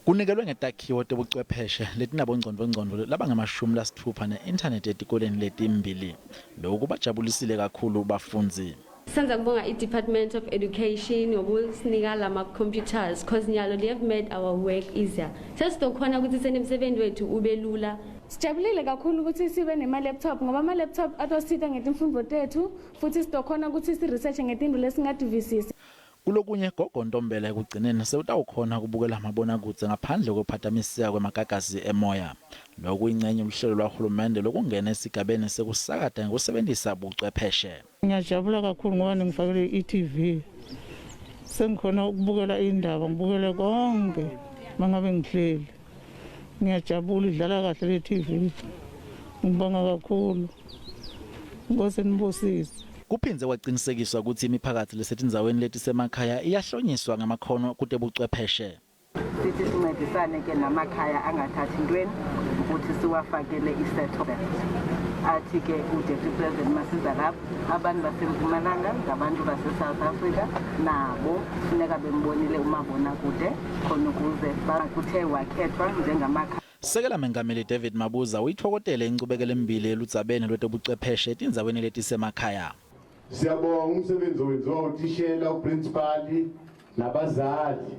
Kunikelwe ngetakhiwo tebucwepheshe letinabongcondvongcondvo labangamashumi lasitfupha ne-inthanethi etikoleni letimbili. Loku kubajabulisile kakhulu bafundzi. Sisandza kubonga i-Department of Education ngokusinika lama-computers, cause nyalo they have made our work easier. Sesitokhona ukuthi sente umsebenzi wethu ube lula. Sijabulile kakhulu ukuthi sibe nema-laptop ngoba ama-laptop atosita ngetimfundvo tethu futhi sitokhona ukuthi si-research ngetintfo lesingativisisi. Kulokunye, Gogo Ntombela ekugcineni sewutawukhona kubukela mabonakudze ngaphandle kwekuphatamiseka kwemagagasi emoya. Loku incenye luhlelo lwahulumende lokungena esigabeni sekusakata ngekusebentisa bucwepheshe. Ngiyajabula kakhulu ngoba ningifakele i-TV. Sengikhona ukubukela indaba, ngibukele konke mangabe ngihleli. Ngiyajabula, idlala kahle le TV. Ngibonga kakhulu. Nkosi nibusise. Kuphindze kwacinisekiswa kutsi imiphakatsi lesetindzaweni letisemakhaya iyahlonyiswa ngamakhono kutebucwepheshe. Sithi sincedisane ke namakhaya angathathi ntweni ukuthi siwafakele i-set-top athi ke uDeputy President masiza lapho abantu baseMpumalanga ngabantu base-South Africa nabo funeka bembonile umabonakude khona ukuze kuthe wakhethwa njengamakhaya. Sekela Mengameli David Mabuza uyitfokotele inchubekelo embili eludzabeni lwetebucwepheshe etindzaweni letisemakhaya. Siyabonga umsebenzi owenziwa utishela, uprincipal nabazali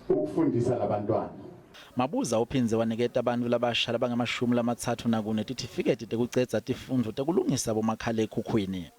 ukufundisa labantwana. Mabuza uphindze waniketa bantfu labasha labangamashumi lamatsatfu nakune titifiketi tekucedza tifundvo tekulungisa bomakhalekhukhwini.